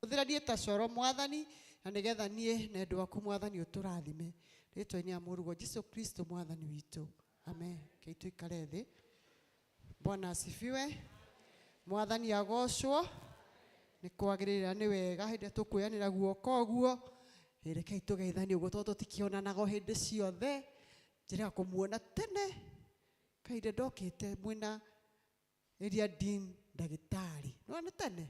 Hũthĩra niĩ ta coro, Mwathani, na nĩgetha niĩ na endwa aku, Mwathani, ũtũrathime. Rĩtwa-inĩ ya Mũrũguo Jesu Kristo Mwathani witũ. Amen. Kei tũikare thĩ. Bwana asifiwe. Mwathani agocwo. Nĩ kwagĩrĩra nĩ wega hĩndĩ ĩrĩa tũkuoyanĩra guoko ũguo. Rekei tũgeithanie ũguo tondũ tũtikĩonanaga o hĩndĩ ciothe. Njĩrĩga kũmuona tene. Kahinda ndokĩte mwĩna area dean ndagĩtarĩ. Nĩwona nĩ tene?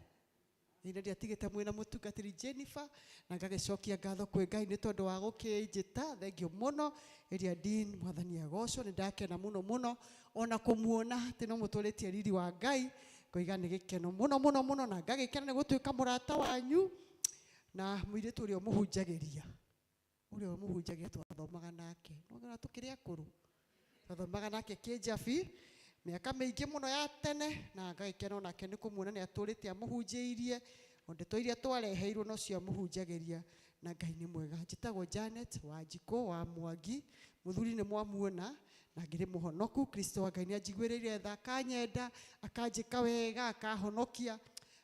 Ĩĩ ndiatigĩte mwĩna mũtungatĩri Jennifer na ngagĩcokia ngatho kwĩ Ngai nĩ tondũ wa gũkĩnjĩta. Thengiũ mũno area dean, Mwathani agocwo. Nĩ ndakena mũno mũno ona kũmuona atĩ no mũtũrĩtie riri wa Ngai. Ngoiga nĩ gĩkeno mũno mũno mũno na ngagĩkena nĩ gũtuĩka mũrata wanyu na mũirĩtu ũrĩa ũmũhunjagĩria. Ũrĩa ũmũhunjagia twathomaga nake. Nĩwona tũkĩrĩ akũrũ. Twathomaga nake Kĩnjabi mĩaka mĩingĩ mũno ya tene na ngagĩkena onake nĩ kũmuona nĩ atũrĩte amũhunjĩirie o ndeto iria twareheirwo nocio amũhunjagĩria na Ngai nĩ mwega. Njĩtagwo Janet Wanjikũ wa Mwangi, mũthuri nĩ mwamuona na ngĩrĩ mũhonoku. Kristo wa Ngai nĩ anjiguĩrĩire tha, akanyenda, akanjĩka wega, akahonokia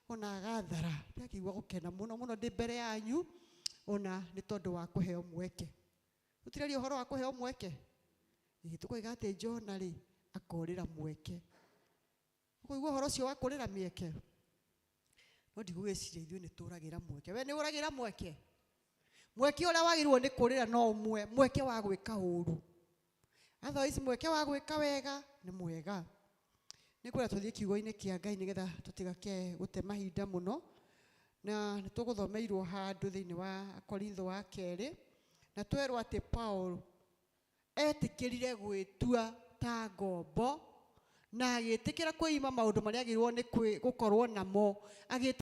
ona agathara. Ndakĩigua gũkena mũno mũno ndĩ mbere yanyu ona nĩ tondũ wa kũheo mweke. Tũtiraria ũhoro wa kũheo mweke? Ĩĩ tũkoiga atĩ Jona rĩ akorĩra mweke. Ũkũigua ũhoro ũcio wa kũrĩra mĩeke? No ndigũgĩciria ithuĩ nĩ tũragĩra mweke. We nĩ ũragĩra mweke? Mweke ũrĩa wagĩrĩirwo nĩ kũrĩra no ũmwe, mweke wa gwĩka ũru. Otherwise mweke wa gwĩka wega nĩ mwega. Nĩ kwenda tũthiĩ kiugo-inĩ kĩa Ngai nĩgetha tũtigakĩae gũte mahinda mũno. Na nĩ tũgũthomeirwo handũ thĩinĩ wa Korintho wa kerĩ, na twerwo atĩ Paul etĩkĩrire gwĩtua ta ngombo na agĩtĩkĩra kwĩima maũndũ marĩa agĩrĩirwo nĩ gũkorwo namo. Agĩtĩkĩra.